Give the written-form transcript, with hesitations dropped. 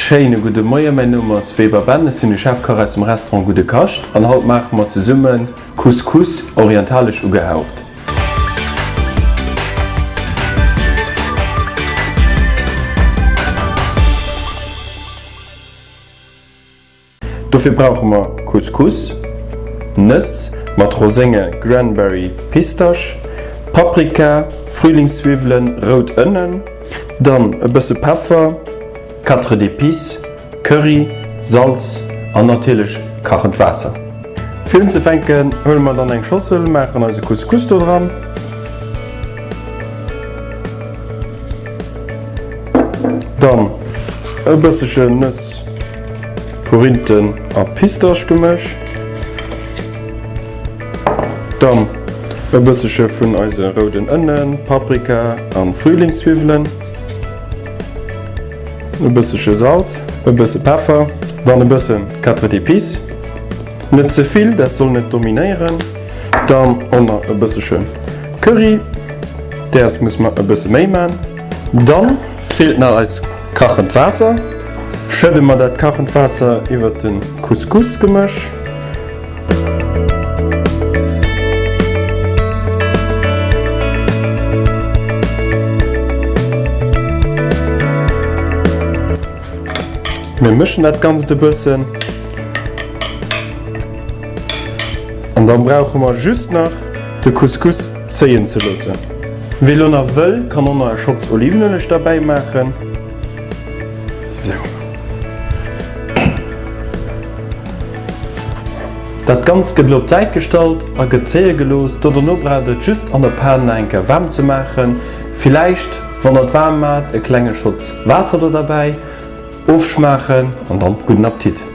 Schéine gudde Moien, mäin Numm ass Weber Ben, ech sinn de Chefkach aus dem Restaurant Gudde Kascht an haut maache mer zesumme Couscous orientalesch ugehaucht. Dofir brauche mer Couscous, Nëss mat Rosénge, Granberry, Pistasch, Paprika, Frühlingszwiwwelen, rout Ënnen, dann e bësse Peffer, Quatre d'épices, Curry, Salz an natierlech kachend Waasser. Fir unzefänken huele mer dann eng Schossel, maachen eise Couscous do dran. Dann e bëssche Nëss, Korinten a Pistaschgemësch. Dann e bëssche vun eise rouden Ënnen, Paprika an Frühlingszwiwwelen. E bëssche Salz, e bësse Peffer, dann e bësse Quatre d'épices. Net ze vill, dat soll net dominéieren. Dann och nach e bëssche Curry, däers muss mer e bësse méi man. Dann feelt nach eis kachend Waasser. Schëdde mer dat kachend Waasser iwwert de Couscous-Gemësch. Mir mëschen dat Ganzt e bëssen. An dann brauche mer just nach de Couscous zéien ze loossen. Wee lo nach wëll, kann och nach e Schotz Olivenueleg derbäi maachen. Sou. Dat Ganzt gëtt lo op d'Säit gestallt a gëtt zéie gelooss. Do dono braucht et just an der Pan nach eng Kéier waarm ze maachen. Villäicht, wann der et waarm maacht, e klenge Schotz Waasser do derbäi. Ofschmaachen an dann gudden Appetit!